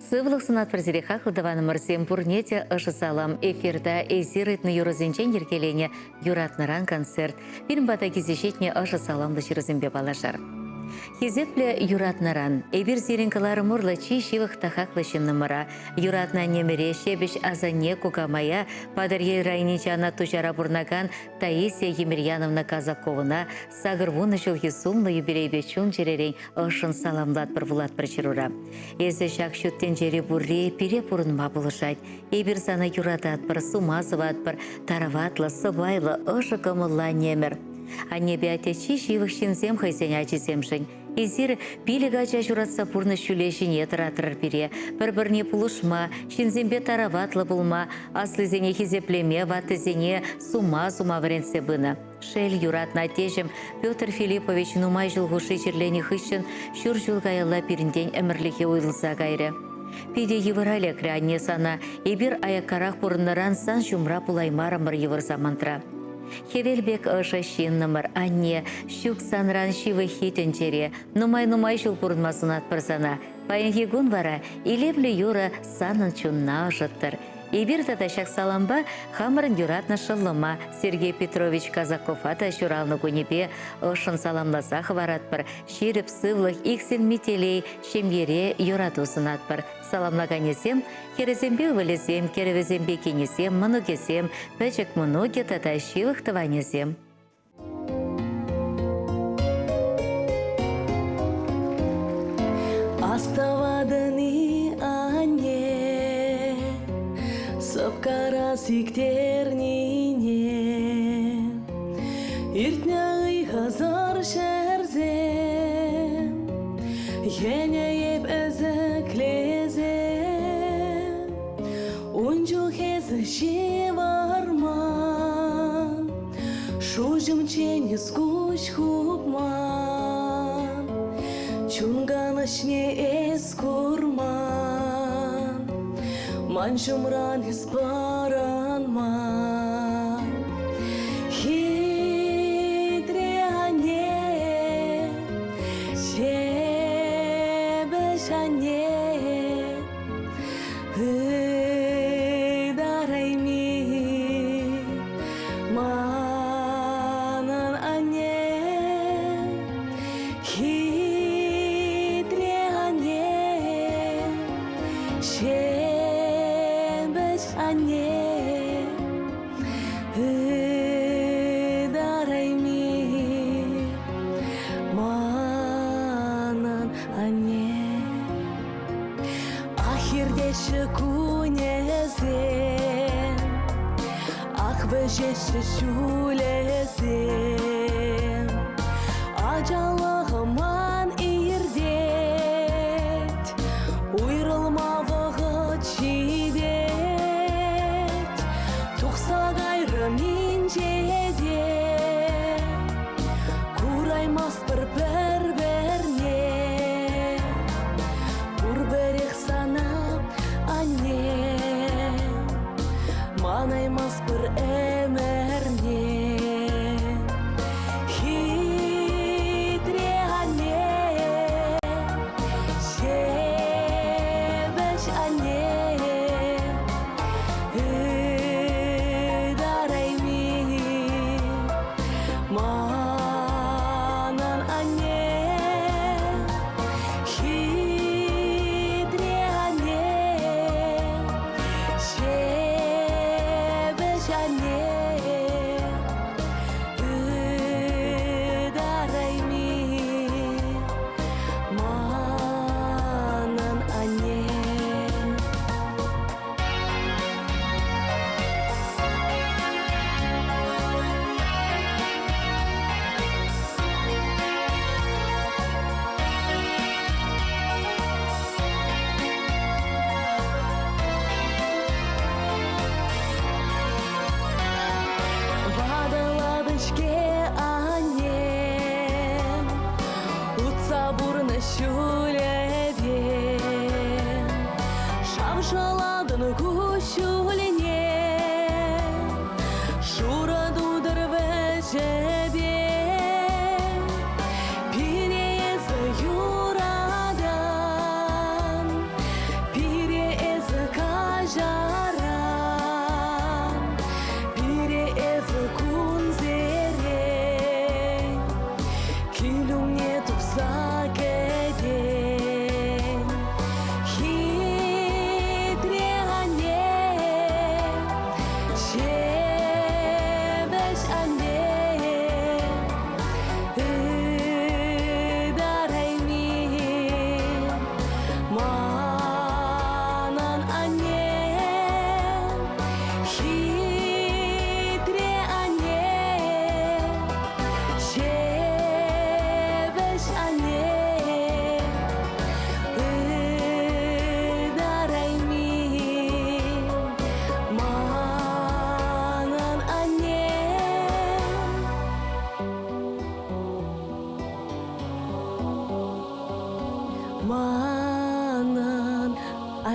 Сывлӑх сунатпӑр сире хаклӑ тӑванӑмӑрсем пурне те ӑшӑ салам. Эфирта эсир ыйтнӑ юрӑсенчен йӗркеленӗ Юратнӑран концерт. Пирӗн пата килсе ҫитнӗ ӑшӑ саламлӑ ҫырусемпе паллашар. Хисеплӗ юратнӑран эпир сирӗн кӑларӑм урлӑ чи ҫывӑх та хаклӑ ҫыннӑмӑра, юратнӑ аннемӗре, ҫепӗҫ асанне кукамая, Патӑрьел районӗнчи Анат Туҫара пурӑнакан Таисия Емельяновна Казаковӑна 80 ҫулхи сумлӑ юбилейпе чун-чӗререн ӑшшӑн саламлатпӑр вулатпӑр ҫырура. Эсӗ ҫак ҫут тӗнчере пурри пире пурӑнма пулӑшать. Эпир сана юрататпӑр, сума сӑватпӑр, тараватлӑ, сӑпайлӑ, ӑшӑ кӑмӑллӑ аннемӗр. Аннепе атте чи ҫывӑх ҫынсем хӑйсен ачисемшӗн. Эсир пилӗк ача ҫуратса пурнӑҫ ҫулӗ ҫине тӑратрӑр пире. Пӗр-пӗрне пулӑшма, ҫынсемпе тараватлӑ пулма, аслисене хисеплеме, ваттисене сума сума вӗрентсе пынӑ. Шел, юратнӑ аттеҫӗм Петр Филиппович нумай ҫул хушши чирленӗ хыҫҫӑн ҫур ҫул каялла пирӗнтен ӗмӗрлӗхе уйрӑлса кайрӗ. Питӗ йывӑра лекрӗ анне сана. Эпир аяккарах пурӑннӑран сан ҫумра пулаймарӑмӑр йывӑр самантра. Хӗвел пек ӑшӑ ҫыннӑмӑр, анне, ҫук санран ҫывӑххи тӗнчере. Нумай-нумай ҫул пурӑнма сунатпӑр сана. Паянхи кун вара илемлӗ юрӑ санӑн чунна ӑшӑттӑр. Эпир тата ҫак салампа хамӑрӑн юратнӑ шӑллӑма Сергей Петрович Казакова та ҫуралнӑ кунӗпе ӑшшӑн саламласа хӑваратпӑр. Ҫирӗп сывлӑх, иксӗлми телей, ҫемьере юрату сунатпӑр. Саламлаканӗсем хӗрӗсемпе ывӑлӗсем, кӗрӗвӗсемпе кинӗсем, мӑнукӗсем, пӗчӗк мӑнукӗ тата ҫывӑх тӑванӗсем. Астӑватӑн-и, анне, сӑпкара сиктернине? Иртнӗ ыйхӑсӑр ҫӗрсем, йӗнӗ эп ӗсӗклесе. Ун чух эсӗ ҫывӑрман, Шуҫӑмччен эс куҫ хупман, Чун канӑҫне эс курман, Ман ҫумран эс пӑрӑнман. Хитре анне, ҫепӗҫ анне, Ытарайми манӑн анне, хитре анне, ҫепӗҫ анне. Ытарайми манӑн анне. Ах, иртеҫҫӗ кунӗсем, ах, вӗҫеҫҫӗ ҫулӗсем. Ачалӑхӑман иртет, уйрӑлма вӑхӑт ҫитет. Тухса кайрӑм инҫете, кураймастпӑр пӗр-пӗрне. Пурпӗрех сана, анне, манаймастпӑр ӗмӗрне. Хитре анне, ҫепӗҫ анне, ытарайми манӑн анне. Хитре анне, ҫепӗҫ анне, ытарайми манӑн анне. Ватӑлатӑн-ҫке, анне, утса пурнӑҫ ҫулӗпе. Шавшӑлатӑн куҫҫульне, шурӑ тутӑр вӗҫӗпе. Пире эсӗ юратан, пире.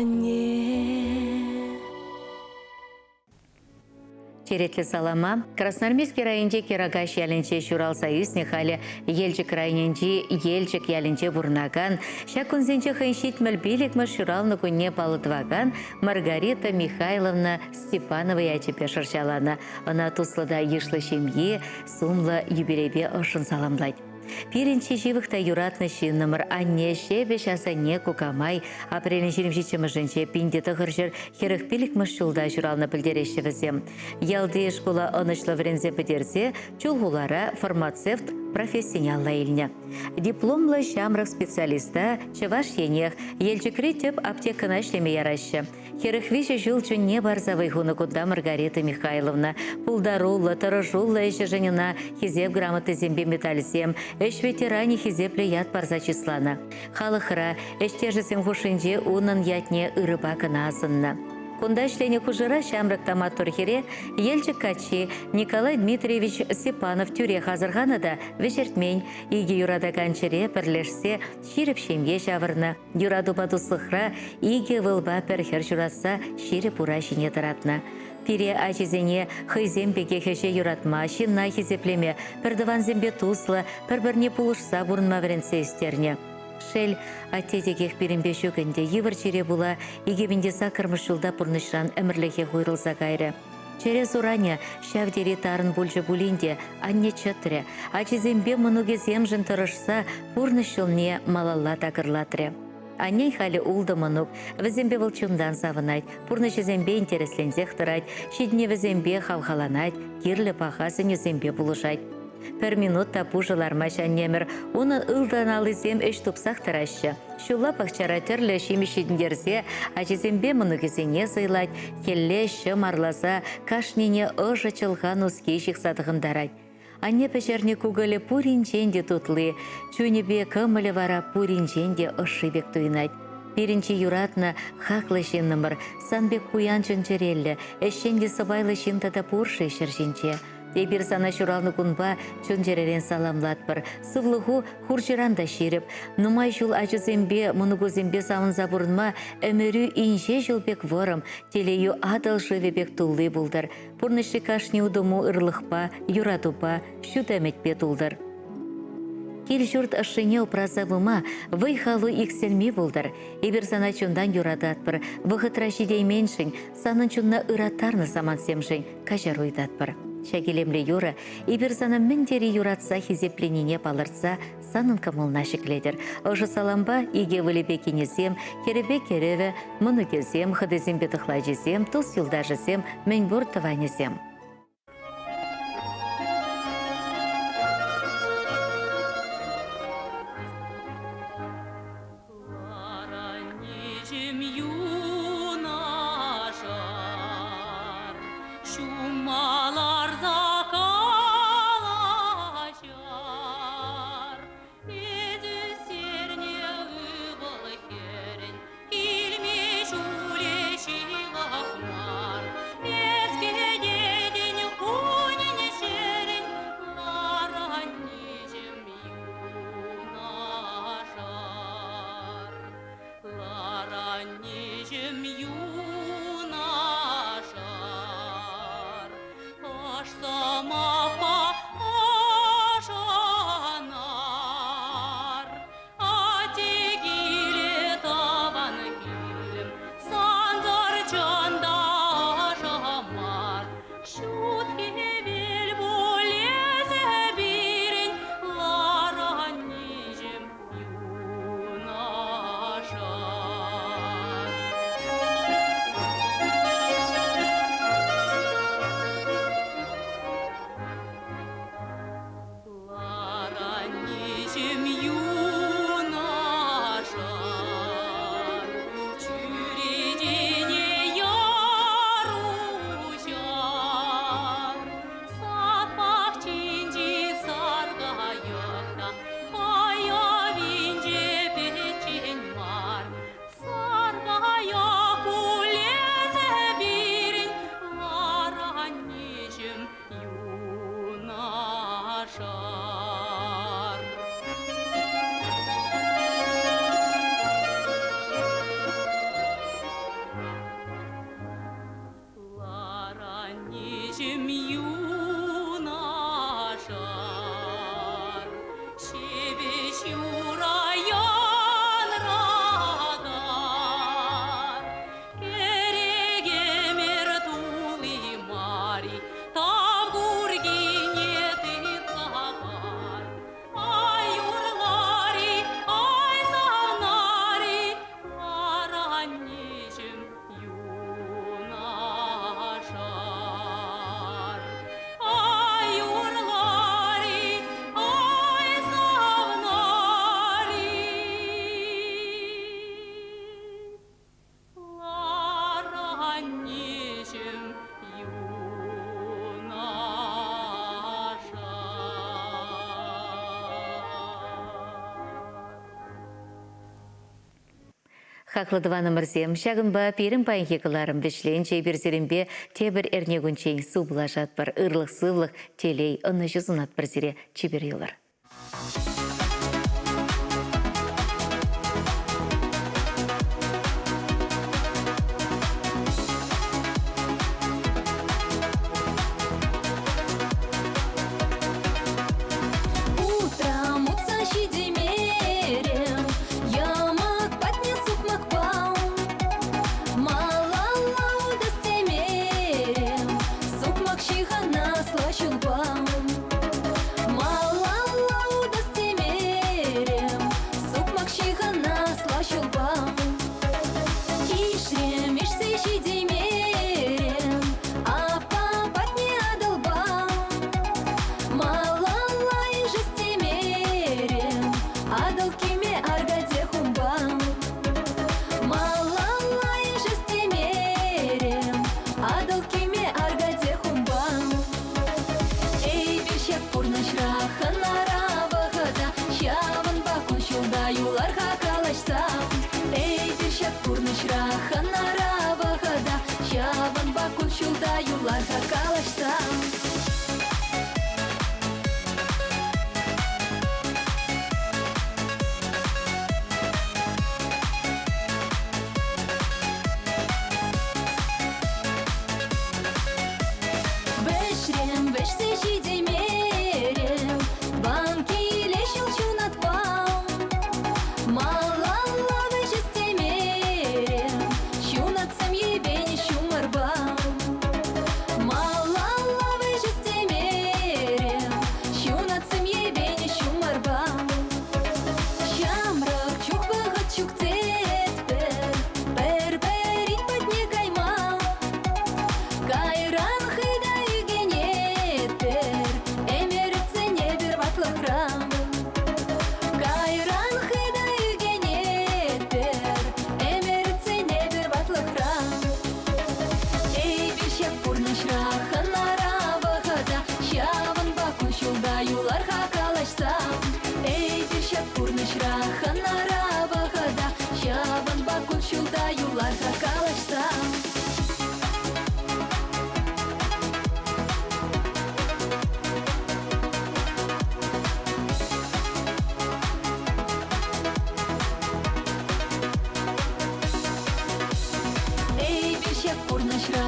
анне. Черетлӗ салама Красноармейски районӗнчи Киракаҫ ялӗнче ҫуралса ӳснӗ халӗ Елчӗк районӗнчи Елчӗк ялӗнче пурӑнакан, ҫак кунсенче хӑйӗн 75-мӗш ҫуралнӑ кунне паллӑ тӑвакан Маргарита Михайловна Степанова ячӗпе шӑрҫаланӑ. Ӑна туслӑ та йышлӑ ҫемйи сумлӑ юбилейпе ӑшшӑн саламлать. Пирӗн чи ҫывӑх та юратнӑ ҫыннӑмӑр анне ҫепӗҫ асанне кукамай апрелӗн 27-мӗшӗнче 1945-мӗш ҫулта ҫуралнӑ пӗлтереҫҫӗ вӗсем. Ялти шкула ӑнӑҫлӑ вӗренсе пӗтерсе Чулхулара фармацевт профессине алла илнӗ. Дипломлӑ ҫамрӑк специалиста Чӑваш Енех Елчӗкри тӗп аптекӑна ӗҫлеме яраҫҫӗ. 43 ҫул чунне парса вӑй хунӑ кунта Маргарита Михайловна. Пултаруллӑ, тӑрӑшуллӑ ӗҫӗшӗн ӑна Хисеп грамотисемпе медальсем, ӗҫ ветеранӗ хисеплӗ ят парса чысланӑ. Халӑхра, ӗҫтешӗсем хушшинче унӑн ятне ырӑпа кӑна асӑннӑ. Кунта ӗҫленӗ хушӑра ҫамрӑк та маттур хӗре Елчӗк каччи Николай Дмитриевич Степанов тӳрех асӑрханӑ та вӗҫертмен. Икӗ юратакан чӗре пӗрлешсе ҫирӗп ҫемье ҫавӑрнӑ. Юратупа туслӑхра икӗ ывӑлпа пӗр хӗр ҫуратса ҫирӗп ура ҫине тӑратнӑ. Пире ачисене хӑйсем пекех ӗҫе юратма, ҫынна хисеплеме, пӗртӑвансемпе туслӑ, пӗр-пӗрне пулӑшса пурӑнма вӗрентсе ӳстернӗ. Шел, атте текех пирӗнпе ҫук ӗнтӗ, йывӑр чире пула 2008-мӗш ҫулта пурнӑҫран ӗмӗрлӗхех уйрӑлса кайрӗ. Чӗре суранӗ ҫав тери тарӑн пулчӗ пулин те анне чӑтрӗ, ачисемпе мӑнукӗсемшӗн тӑрӑшса пурнӑҫ ҫулне малалла такӑрлатрӗ. Аннен халӗ ултӑ мӑнук, вӗсемпе вӑл чунтан савӑнать, пурнӑҫӗсемпе интересленсех тӑрать, ҫитӗнӗвӗсемпе хавхаланать, кирлӗ паха сӗнӳсемпе пулӑшать. Пӗр минут та пушӑ лармасть аннемӗр, унӑн ылтӑн аллисем ӗҫ тупсах тӑраҫҫӗ. Ҫулла пахчара тӗрлӗ ҫимӗҫ ҫитӗнтерсе ачисемпе мӑнукӗсене сӑйлать, хӗлле ҫӑм арласа кашнине ӑшӑ чӑлха нуски ҫыхса тӑхӑнтарать. Анне пӗҫернӗ кукӑлӗ пуринчен те тутли, чунӗпе кӑмӑлӗ вара пуринчен те ӑшши пек туйӑнать. Пирӗн чи юратнӑ, хаклӑ ҫыннӑмӑр, сан пек пуян чун-чӗреллӗ, ӗҫчен те сӑпайлӑ ҫын тата пур-ши ҫӗр ҫинче? Эпир сана ҫуралнӑ кунпа чун-чӗререн саламлатпӑр. Сывлӑху хурҫӑран та ҫирӗп. Нумай ҫул ачусемпе, мӑнукусемпе савӑнса пурӑнма ӗмӗрӳ инҫе ҫул пек вӑрӑм, телейӳ Атӑл шывӗ пек тулли пултӑр. Пурнӑҫри кашни утӑму ырлӑхпа, юратупа, ҫут ӗмӗтпе тултӑр. Кил-ҫурт ӑшшине упраса пыма вӑй-халу иксӗлми пултӑр. Эпир сана чунтан юрататпӑр. Вӑхӑтра ҫитейменшӗн, санӑн чунна ыраттарнӑ самантсемшӗн каҫару ыйтатпӑр. Ҫак илемлӗ юрӑ эпир сана мӗн тери юратса хисепленине палӑртса санӑн кӑмӑлна ҫӗклетӗр. Ӑшӑ салампа икӗ ывӑлӗпе кинӗсем, хӗрӗпе кӗрӗвӗ, мӑнукӗсем, хӑтисемпе тӑхлачисем, тус-юлташӗсем, мӗнпур тӑванӗсем. Лараннеҫӗм юнашар, ҫумма ларса калаҫар. Эсӗ сирне ывӑл-хӗрӗн килме ҫулӗ ҫывӑх мар. Эс кӗтетӗн кунӗн-ҫӗрӗн, лараннеҫӗм юнашар. Лараннеҫӗм юнашар. Хаклӑ тӑванӑмӑрсем, ҫакӑнпа пирӗн паянхи кӑларӑм вӗҫленчӗ. Эпир сирӗнпе тепӗр эрнекунччен сывпуллашатпӑр. Ырлӑх-сывлӑх, телей, ӑнӑҫу сунатпӑр сире. Чипер юлӑр. Утром утса ҫитеймерӗм, Ямак патне сукмакпа. Малалла утас темерӗм, Сукмак ҫыхӑнасла ҫулпа. Малалла утас темерӗм, Сукмак ҫыхӑнасла ҫулпа. Ишрӗм, ишсе ҫитеймерӗм, Аппа патне Атӑлпа. Малалла ишес темерӗм, Атӑл кӳме аркатӗ хумпа. Малалла ишес темерӗм, Атӑл кӳме аркатӗ хумпа. Эпир ҫак пурнӑҫра хӑнара вӑхӑта, Ҫавӑнпа кун-ҫулта юлар-ха калаҫса. Эпир ҫак пурнӑҫра хӑнара вӑхӑта, Ҫавӑнпа кун-ҫулта юлар-ха калаҫса. Вӗҫрем, вӗҫсе ҫитеймерӗм, Банкиле ҫул ҫунатпа. Малалла вӗҫес темерӗм, Ҫунатсем йӗпенӗ ҫумӑрпа. Малалла вӗҫес темерӗм, Ҫунатсем йӗпенӗ ҫумӑрпа. Ҫамрӑк чух вӑхӑт ҫук тетпӗр, Пӗр-пӗрин патне кайма. Кайран хытӑ ӳкӗнетпӗр, Ӗмӗр иртсен эпир ватлӑхра. Кайран хытӑ ӳкӗнетпӗр, Ӗмӗр иртсен эпир ватлӑхра. Эпир ҫак пурнӑҫра хӑнара вӑхӑта, Ҫавӑнпа кун-ҫулта юлар-ха калаҫса. Эпир ҫак пурнӑҫра хӑнара вӑхӑта, Ҫавӑнпа кун-ҫулта юлар-ха калаҫса. Эпир ҫак пурнӑҫра.